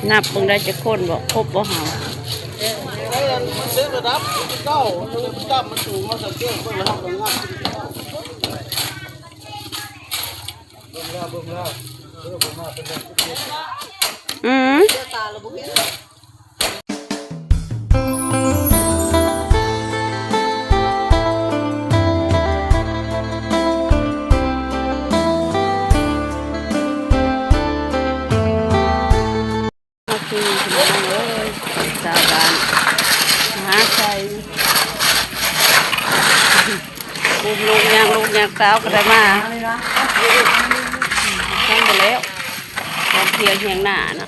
ນັບເບິ່ງໄດ້ຈັກຄົນບໍ່ ຄົບບໍ່ເຮົາ? ໄດ້ອັນມັນເຕັມລະດັບເກົ້າ ມັນຈັບມັນສູງ ເຮົາສັງເກດເບິ່ງແລ້ວເຮົາກໍນັບ. ເບິ່ງແລ້ວ ເບິ່ງແລ້ວ ເອີ ບໍ່ມາເປັນເລື່ອງ ອືມ ມາຄືພີ່ນ້ອງເອີຍ ຊາວບ້ານມະຫາໄຊ ກຸ່ມລູກຍາກລູກຍາກສາວກໍໄດ້ມາ ທັງໝົດແລ້ວ ຕອນທ່ຽງແຮງໜ້ານະ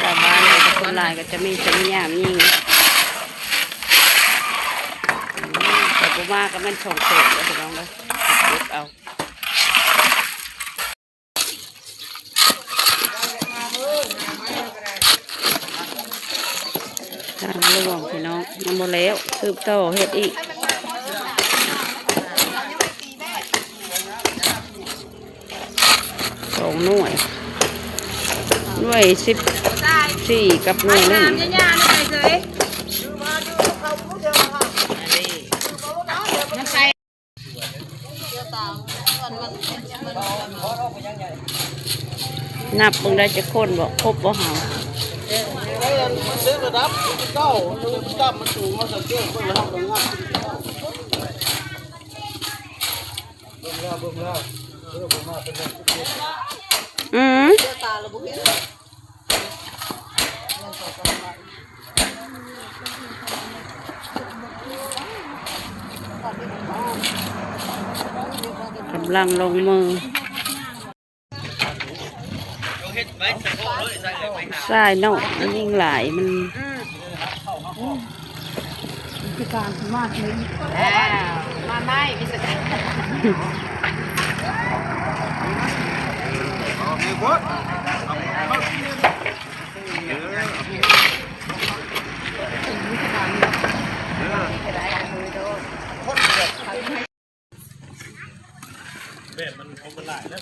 ຊາວບ້ານກໍສ່ວນຫຼາຍກໍຈະມີແຕ່ແມ່ຍ່າແມ່ຍິງ ແຕ່ບໍ່ມາກໍແມ່ນສອງແສນເດີ້ພີ່ນ້ອງເດີ້ ເກັບເອົາ. ທາງຫຼວງພີ່ນ້ອງ ຍັງບໍ່ແລ້ວ ສືບຕໍ່ເຮັດອີກສອງໜ່ວຍ ໜ່ວຍສິບສີ່ກັບໜ່ວຍໜຶ່ງ. ນັບເບິ່ງໄດ້ຈັກຄົນບໍ່ ຄົບບໍ່ເຮົາ? ໄດ້ອັນມັນເຕັມລະດັບເກົ້າ ມັນຈັບມັນສູງ ເຮົາສັງເກດເບິ່ງແລ້ວເຮົາກໍນັບ. ເບິ່ງແລ້ວ ເບິ່ງແລ້ວ ເອີ ບໍ່ມາເປັນເລື່ອງ ອືມ ກຳລັງລົງມື ຊາຍນ້ອຍມັນຍິ່ງຫຼາຍ ມັນ ອ່າ ມາໃໝ່ ມີສະຕິ ແບບມັນຄົນມັນຫຼາຍແລ້ວ.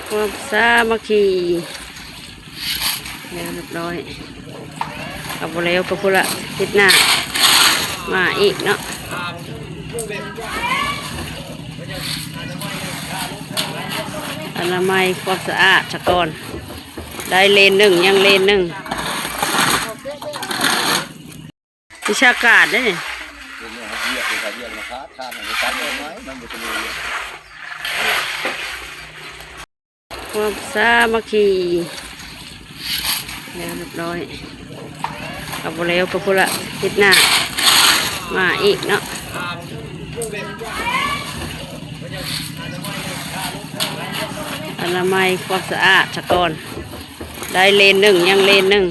ຄວາມສາມັກຄີ ແລ້ວຮຽບຮ້ອຍ ເອົາບໍ່ແລ້ວກໍພຸ້ນລະ ທິດໜ້າ. ມາອີກເນາະ ອະນາໄມຄວາມສະອາດສາກ່ອນ ໄດ້ເລນໜຶ່ງ ຍັງເລນໜຶ່ງ ວິຊາການເດ້ນີ້ ຄວາມສາມັກຄີ ແລ້ວຮຽບຮ້ອຍ ເອົາບໍ່ແລ້ວກໍພຸ້ນລະ ທິດໜ້າມາອີກເນາະ ອະນາໄມຄວາມສະອາດສາກ່ອນ ໄດ້ເລນໜຶ່ງ ຍັງເລນໜຶ່ງ